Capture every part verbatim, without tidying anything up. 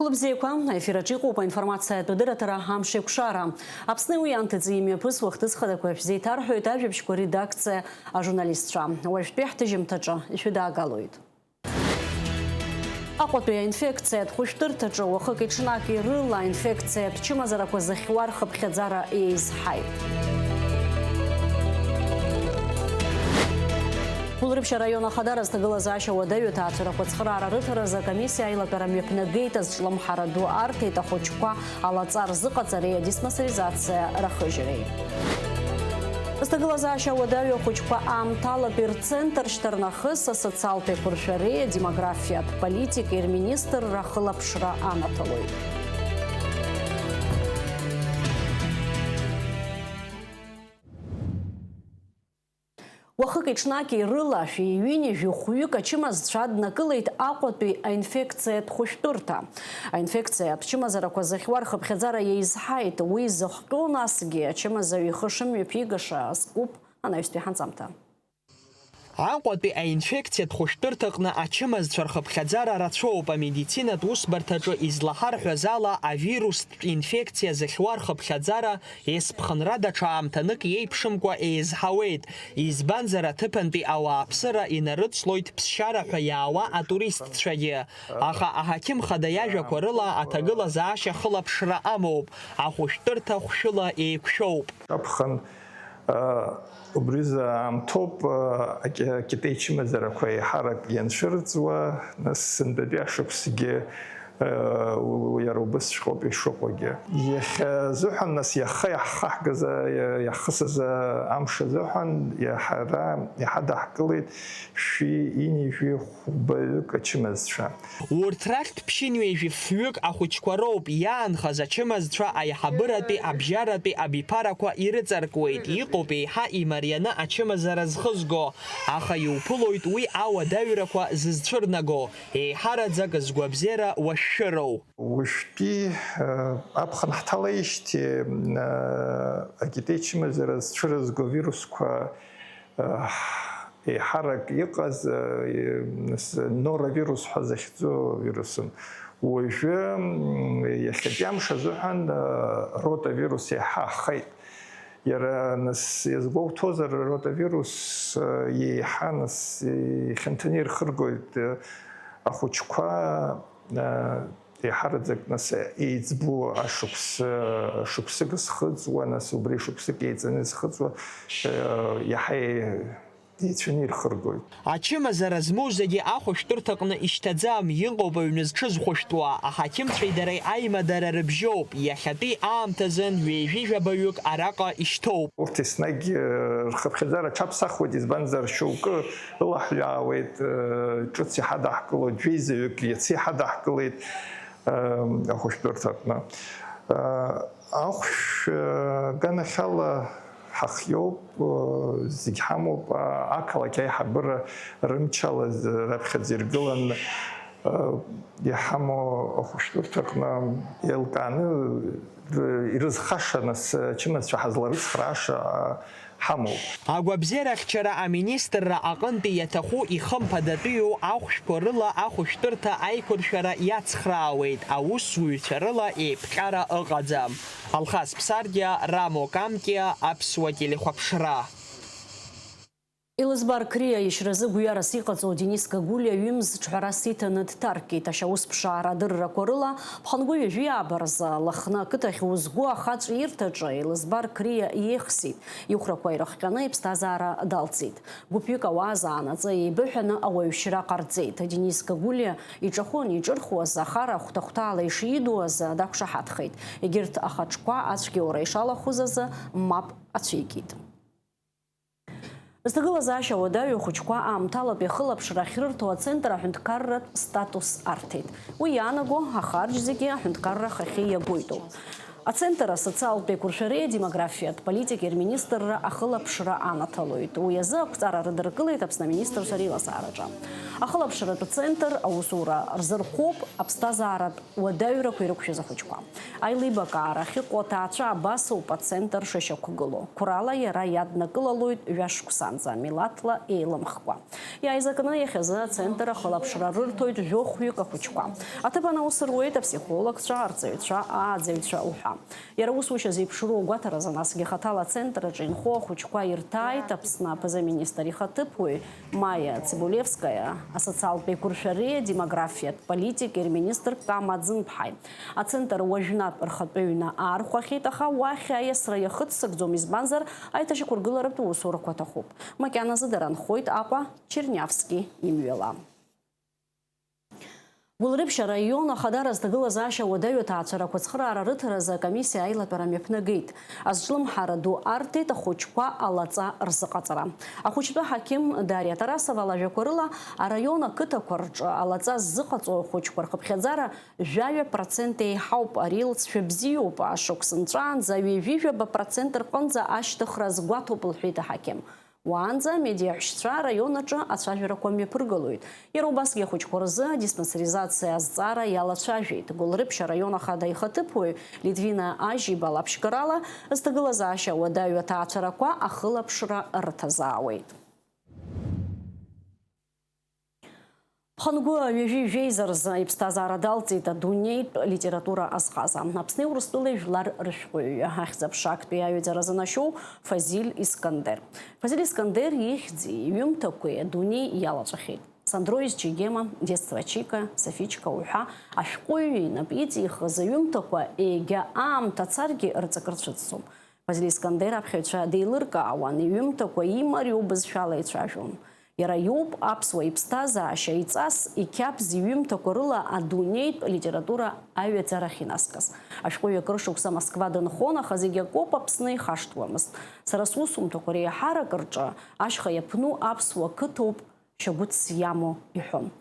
Лыбзиақәа, аефир аҿы иҟоуп аинформациатә адырраҭара «Амш еиқәшара». Аԥсны уи анҭыҵ имҩаԥысуа ахҭыс хадақәа шәзеиҭарҳәоит ажәабжьқәа редакциа ажурналистцәа. Уажәтәи ҳҭыжьымҭаҿы ишәыдаагалоит. Аҟәатәи аинфекциатә хәышәтәырҭаҿы уахыки-ҽнаки рыла аинфекциатә чымазарақәа зыхьуа рхыԥхьаӡара еизҳаит. Гәылрыԥшь араион ахадара зҭагылазаашьа уадаҩу аҭаацәарақәа ацхыраара рыҭаразы акомиссиа аилатәара мҩаԥнагеит, азҿлымҳара ду арҭеит ахәыҷқәа алаҵа рзыҟаҵареи адиспансеризациа рахыжьреи. Зҭагылазаашьа уадаҩу ахәыҷқәа аамҭалатәи рцентр шьҭарнахыс асоциалтә еиқәыршәареи адемографиатә политикеи рминистрра ахылаԥшра анаҭалоит. Уахыки-ҽнаки рыла шәи ҩынҩажәи хәҩык ачымазцәа аднакылеит Аҟәатәи аинфекциатә хәышәтәырҭа. Аинфекциатә чымазарақәа зыхьуа рхыԥхьаӡара еизҳаит. Уи зыхҟьо насгьы ачымазаҩ ихы шымҩаԥигаша азкуп анаҩстәи ҳанҵамҭа. Аҟәатәи аинфекциатә хәышәтәырҭаҟны ачымазцәа рхыԥхьаӡара рацәоуп. Амедицинатә усбарҭаҿы излаҳарҳәаз ала, авирустә инфекциа зыхьуа рхыԥхьаӡара есԥхынра даҽа аамҭанык иеиԥшымкәа еизҳауеит, избанзар, аҭыԥантәи ауааԥсыра инарыцлоит ԥсшьара ҳәа иаауа атуристцәагьы. Аха аҳақьым хада иажәақәа рыла аҭагылазаашьа хылаԥшра амоуп, ахәышәтәырҭа хәшәыла еиқәшәоуп. Аԥхын, а, убризы аамҭоуп, а, аки-, акитеи чымазарақәа еиҳарак ианцәырҵуа, нас сынтәатәи ашықәсгьы, а, у-, иара убасҵәҟьоуп ишыҟоугьы. Иахьа азыҳәан, нас, иаха иаҳхаҳгаз, а, иа-, иаҳхысыз, а, амш азыҳәан иаҳара, иҳадаҳкылеит шәи ҩынҩажәи хәбаҩык ачымазцәа. Урҭ рахьтә ԥшьынҩажәи фҩык ахәыҷқәа роуп, иаанхаз ачымазцәа аиҳабыратәи абжьаратәи абиԥарақәа ирыҵаркуеит, иҟоуп еиҳа имарианы ачымазара зхызго, аха иуԥылоит уи ауадаҩрақәа зызцәырнаго, еиҳараӡак згәабзиара уашәшәыроу. Уажәтәи, э, аԥхын ҳҭалеижьҭеи, э, акитеи чымазара зцәырызго вирусқәа, э, еиҳарак иҟаз, э, нас, норовирус ҳәа захьӡу вирусын. Уажәы, м, иахьатәи амш азыҳәан, э, ротавирус еиҳа ахеит. Иара, нас, иазгәоуҭозар, ротавирус, э, еиҳа, нас, ихьанҭаны ирхыргоит, э, ахәыҷқәа, э, еиҳараӡак, нас, еиҵбу ашықәс, шықәсык зхыҵуа, нас, убри шықәсык еиҵаны зхыҵуа, э, иаҳа еицәаны ирхыргоит. Ачымазара змоу зегьы ахәышәтәырҭаҟны ишьҭаӡам, иҟоуп аҩны зҽызхәышәтәуа, аҳақьымцәеи дареи аимадара рыбжьоуп, иахьатәи аамҭазын ҩеижәижәабаҩык араҟа ишьҭоуп. Урҭ еснагь, э, рхыԥхьаӡара аҽаԥсахуеит, избанзар, шьоукы ылаҳәаауеит, э, ҿыц иҳадаҳкылоит, жәеизаҩык иацы иҳадаҳкылеит, э, ахәышәтәырҭаҟны. Э, ахәшә, э, аганахьала ҳахиоуп, э, зегь ҳамоуп, а-, ақалақь аиҳабыра рымчала з-, раԥхьаӡа иргылан, э, иҳамоу ахәышәтәырҭаҟны еилкааны, э, ирызхаша, нас, ачымазцәа ҳазларыцхрааша, а, ҳамоуп. Агәабзиарахьчара аминистрра аҟынтәи иаҭаху ихымԥадатәиу ахәшәқәа рыла ахәышәтәырҭа аиқәыршәара иацхраауеит, аусзуҩцәа рыла еиԥҟьара ыҟаӡам. Алхас Ԥсардиа, Рамо Камкиа, Аԥсуа телехәаԥшра. Елызбар Қриа ишьразы гәҩарас иҟаҵоу Денис Гагулиа ҩымз ҿҳәарас иҭаны дҭаркит. Ашьаусԥшаара адыррақәа рыла, ԥхынгәы ҩажәи ааба рзы Лыхны ақыҭахь узгәы ахаҵә ирҭаҿы Елызбар Қриа иеихсит, ихәрақәа ирыхҟьаны иԥсҭазаара далҵит. Гәыԥҩык ауаа заанаҵы еибыҳәаны ауаҩшьра ҟарҵеит. Денис Гагулиа иҿахәы анеиҿырхуаз, ахара хәҭа-хәҭаала ишидуаз дақәшаҳаҭхеит. Егьырҭ ахаҿқәа ацәгьоура ишалахәыз азы мап ацәикит. Зҭагылазаашьа уадаҩу ахәыҷқәа аамҭалатәи ахылаԥшра ахьрырҭо ацентр аҳәынҭқарратә статус арҭеит. Уи иаанаго ахарџь зегьы аҳәынҭқарра ахахьы иагоитоуп. Ацентр асоциалтә еиқәыршәареи адемографиатә политикеи рминистрра ахылаԥшра анаҭалоит. Уи азы ақәҵара рыдыркылеит Аԥсны аминистрцәа реилазаараҿы. Ахылаԥшратә центр аусура рзырхәоуп аԥсҭазааратә уадаҩрақәа ирықәшәаз ахәыҷқәа. Аилибакаара ахьыҟоу аҭаацәа абас ауп ацентр шышьақәгылоу. Қәрала иара иаднакылалоит ҩашықәсанӡа, милаҭла еилымхкәа. Иааизакны иахьазы ацентр ахылаԥшра рырҭоит жәохәҩык ахәыҷқәа. Аҭыԥан аус руеит аԥсихологцәа, арҵаҩцәа, ааӡаҩцәа уҳәа. Иара усушьа зеиԥшроу агәаҭаразы, насгьы хаҭала ацентр аҿы инхо ахәыҷқәа ирҭааит Аԥсны аԥыза-министр ихаҭыԥуаҩ Майя Цибулевскаиа, асоциалтә еиқәыршәареи адемографиатә политикеи рминистр Кама Ӡынԥҳаи. Ацентр уажәнатә рхатәы ҩны аархәахьеит, аха уахь аиасра иахыццакӡом, избанзар, аиҭашьақәыргыларатә усурақәа аҭахуп. Макьаназы дара нхоит Аҟәа, Чернявски имҩала. Гәылрыԥшь араион ахадара зҭагылазаашьа уадаҩу аҭаацәарақәа ацхыраара рыҭаразы акомиссиа аилатәара мҩаԥнагеит. Азҿлымҳара ду арҭеит ахәыҷқәа алаҵа рзыҟаҵара. Ахәыҷтәы ҳақьым Дариа Тарасова лажәақәа рыла, араион ақыҭақәа рҿы алаҵа ззыҟаҵо ахәыҷқәа рхыԥхьаӡара жәаҩа процент еиҳауп, ари лҵшәа бзиоуп, ашықәс нҵәаанӡа ҩажәижәаба процент рҟынӡа ашьҭыхра азгәаҭоуп, лҳәеит аҳақьым. Уаанӡа амедиаҳәшьцәа араион аҿы ацәажәарақәа мҩаԥыргалоит. Иара убасгьы ахәыҷқәа рзы адиспансеризациа азҵаара иалацәажәеит. Гәылрыԥшь араион ахада ихаҭыԥуаҩ Литвина Ажьиба лаԥшьгарала, зҭагылазаашьа уадаҩу аҭаацәарақәа ахылаԥшра рыҭазаауеит. Ԥхынгәы ҩажәи жәеиза рзы иԥсҭазаара далҵит адунеитә литература азҟаза, Аԥсни Урыстәылеи жәлар рышәҟәыҩҩы, ахьӡ-аԥша актәи аҩаӡара занашьоу Фазиль Искандер. Фазиль Искандер ихьӡи иҩымҭақәеи адунеи иалаҵәахьеит. Сандроиз Чегема, Детство Чика, Софичка уҳәа ашәҟәыҩҩы инап иҵихыз аҩымҭақәа егьа аамҭа царгьы рҵакы рцәыӡӡом. Фазиль Искандер аԥхьаҩцәа деилыркаауан, иҩымҭақәа имариоу бызшәала ицәажәон. Иара иоуп аԥсуа иԥсҭазаашьа иҵас иқьабз иҩымҭақәа рыла адунеитә литература аҩаӡарахь инаскьаз. Ашәҟәыҩҩы акыр шықәса Москва дынхон, аха зегь акоуп, Аԥсны ихашҭуамызт. Сара сусумҭақәа реиҳарак рҿы ашьха иаԥну аԥсуа қыҭоуп шьагәыҭс иамоу, иҳәон.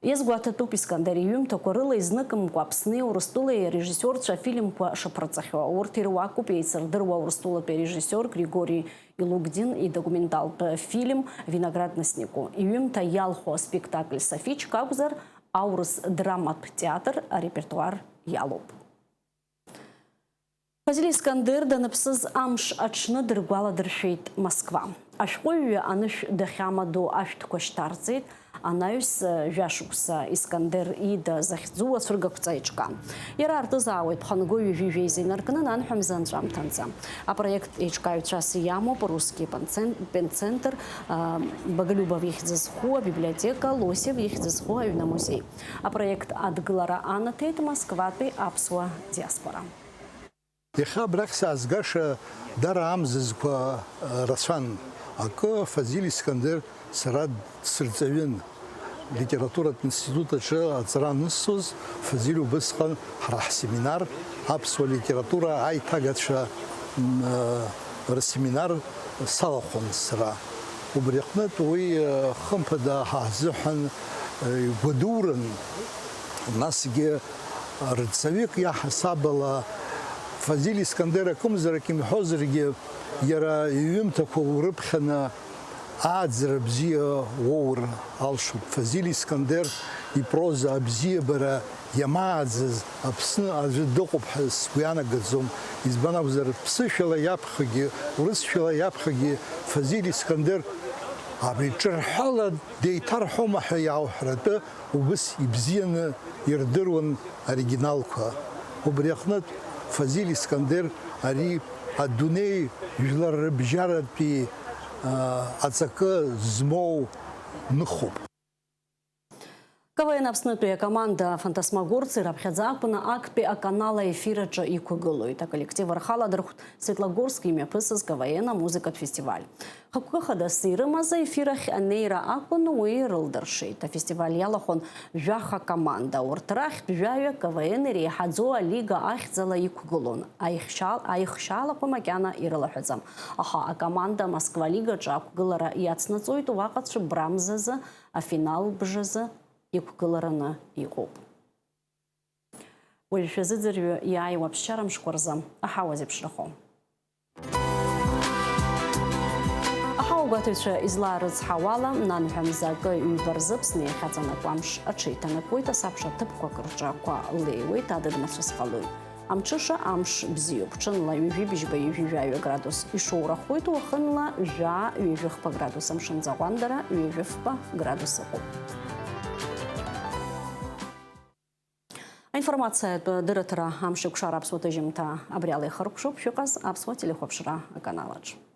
Иазгәаҭатәуп Искандер иҩымҭақәа рыла изныкымкәа Аԥсни Урыстәылеи арежиссиорцәа афильмқәа шаԥырҵахьоу. Урҭ ируакуп еицырдыруа Урыстәылатәи арежиссиор Григорий Илугдин идокументалтә фильм Виноградный снегу. Иҩымҭа иалху аспектакль Софичка акәзар, аурыс драматә театр арепертуар иалоуп. Фазиль Искандер даныԥсыз амш аҽны дыргәаладыршәеит Москва. Ашәҟәыҩҩы анышә дахьамадоу ашәҭқәа шьҭарҵеит, анаҩс жәашықәса Искандер ида захьӡу ацәыргақәҵа еиҿкаан. Иара артызаауеит ԥхынгәы ҩажәи жәеиза инаркны, нанҳәа мза анҵәамҭанӡа. Апроект еиҿкааҩцәас иамоуп Русский пенсен-, пенсцентр, а, Боголюбов ихьӡ зху абиблиотека, Лосев ихьӡ зху аҩны амузеи. Апроект адгылара анаҭеит Москватәи аԥсуа диаспора. Иахьа абрахь саазгаша дара амзызқәа, э, рацәан. Акы, Фазиль Искандер сара дсырҵаҩын. Литературатә институт аҿы аҵара анысҵоз, Фазиль убысҟан ҳара ҳсеминар, аԥсуа литература аиҭагацәа, м, э, рсеминар салахәын сара. Убри аҟнытә уи, э, хымԥада ҳазыҳәан, э, игәадурын, насгьы Рҵаҩык иаҳасаб ала, Фазиль Искандер акымзарак имҳәозаргьы, иара иҩымҭақәа урыԥхьаны ааӡара бзиа уоур алшоит. Фазиль Искандер ипроза абзиабара иамааӡаз Аԥсны аӡәы дыҟоуп ҳәа сгәы ианагаӡом. Избан акәзар, ԥсышәала иаԥхьагьы, урысшәала иаԥхьагьы Фазиль Искандер абри ҿырҳәала деиҭарҳәома ҳәа иаауҳәаратәы, убыс ибзианы ирдыруан оригиналқәа. Убри аҟнытә Фазиль Искандер ари адунеи жәлар рыбжьаратәи, аа, аҵакы змоу ныхоуп. К В Н Аԥснытәи акоманда Фантасмагорцы раԥхьаӡа акәны актәи аканал аефир аҿы иқәгылоит. Аколлектив рхала дырхәт Светлогорск имҩаԥысыз К В Н амузыкатә фестиваль. Хықәкы хадас ирымаз аефир ахь анеира акәын уи рылдыршеит. Афестиваль иалахәын жәаха команда. Урҭ рахьтә жәаҩа К В Н иреиҳаӡоу алига ахьӡала иқәгылон. Аихшьал-, аихшьаалақәа макьана ирылаҳәаӡам. Аха акоманда Москва лигаҿы ақәгылара иацнаҵоит, уаҟа цәыббра мзазы, афинал бжазы иқәгылараны иҟоуп. Уажә шәазыӡырҩы иааиуа аԥсшьара мшқәа рзы аҳауа зеиԥшрахо. Агәаҭаҩцәа излаарыцҳауала, нанҳәа мза акы ҩба рзы Аԥсны иахьаҵанакуа амш аҽеиҭанакуеит, асабша ҭыԥқәак рҿы ақәа леиуеит, адыд мацәыс ҟалоит. Амҽыша амш бзиоуп, ҽынла ҩажәи быжьба ҩажәи жәаҩа градус ишоурахоит, уахынла жәаа ҩажәи хԥа градус, амшынӡаҟәандара ҩажәи фба градус ыҟоуп. Аинформациатә дырраҭара амш еиқәшара аԥсуа ҭыжьымҭа абри ала ихыркәшоуп, шәыҟаз аԥсуа телехәаԥшра аканалаҿ.